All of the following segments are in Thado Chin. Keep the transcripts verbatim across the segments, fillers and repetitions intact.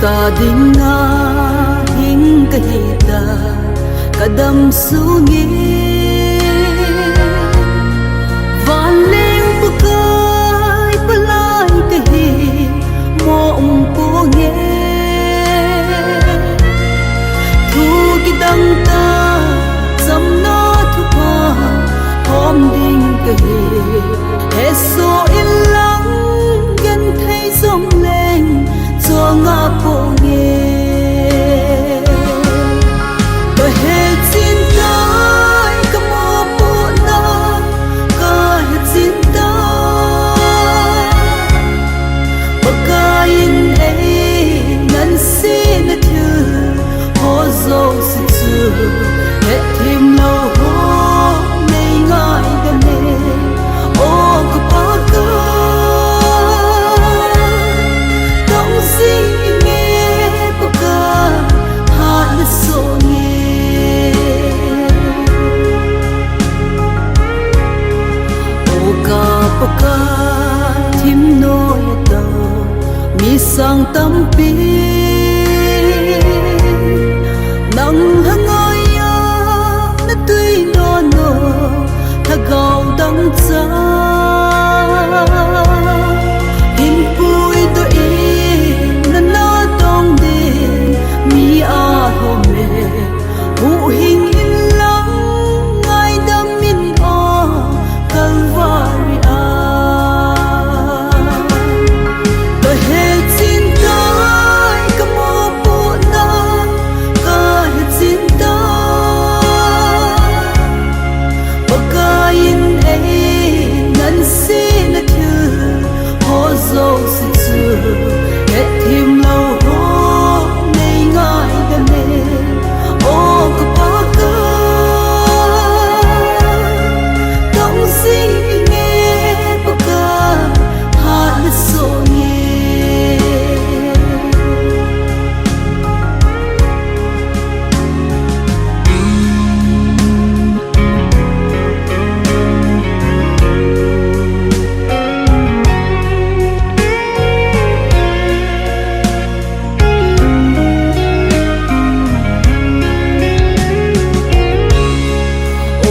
Ka dinga hing kahi ta, ka dam sunge. Vanleng Pakai palai kahi, mo um ponge. Thu kidang ta, chamna thupha, hom ding kahi. Hesoh inlang, genthei jong leng, chonga ponge. Ka hechin tai, ka mopohna, ka hechin tai. Pakaiyin ei ngansena thil ho jouse chu hethem lou ho nei ngaidam e. O ka Pakai, tong jing inge Pakai, phat nasoh inge. O ka Pakai, thim noiya tou mi sang tampi, nang lhangaiya na tui nono, lhagao dangchah. Hin puidoh in, na na dong ding mi ahom e. Huhhing inlang ngaidam in o Calvary a. Ka hechin tai, ka mopohna, ka hechin tai. Pakaiyin ei ngansena thil ho jouse chu hethem lou ho nei ngaidam e. O ka Pakai, tong jing inge Pakai, phat nasoh inge.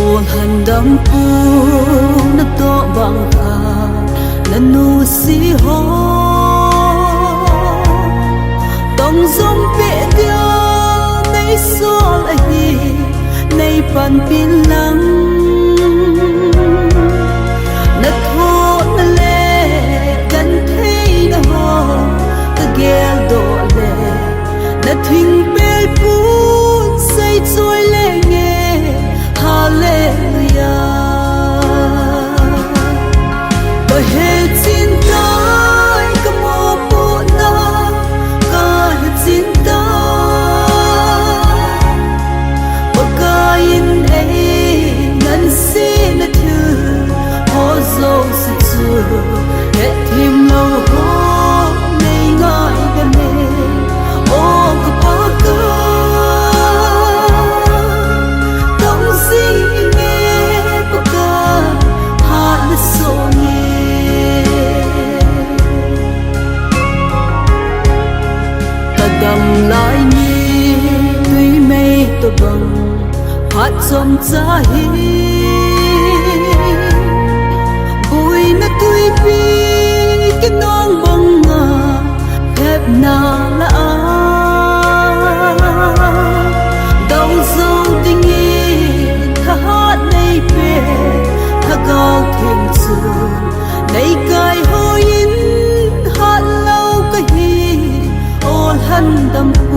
O lhandampu natoh bang kha, na nusi ho. Tong jom peh dia nei sol ahi, nei panpi lang. Na thohna le gentheina ho ka geldoh le, na thingpel pun seichoi lenge. Hallelujah. Ka hechin tai, ka mopohna, ka hechin tai. Pakaiyin ei ngansena thil ho jouse chu hethem lou ho nei ngaidam e. O ka Pakai, tong jing inge Pakai, phat nasoh inge. Ka dam lai ni tui mei tobang phat chomcha hi, buina tuipi kinong banga thepna la a, dou jou dingin thahat nei pe, Lhagao Theng chu nei kai hoiyin hat lou kahi, o lhandampu.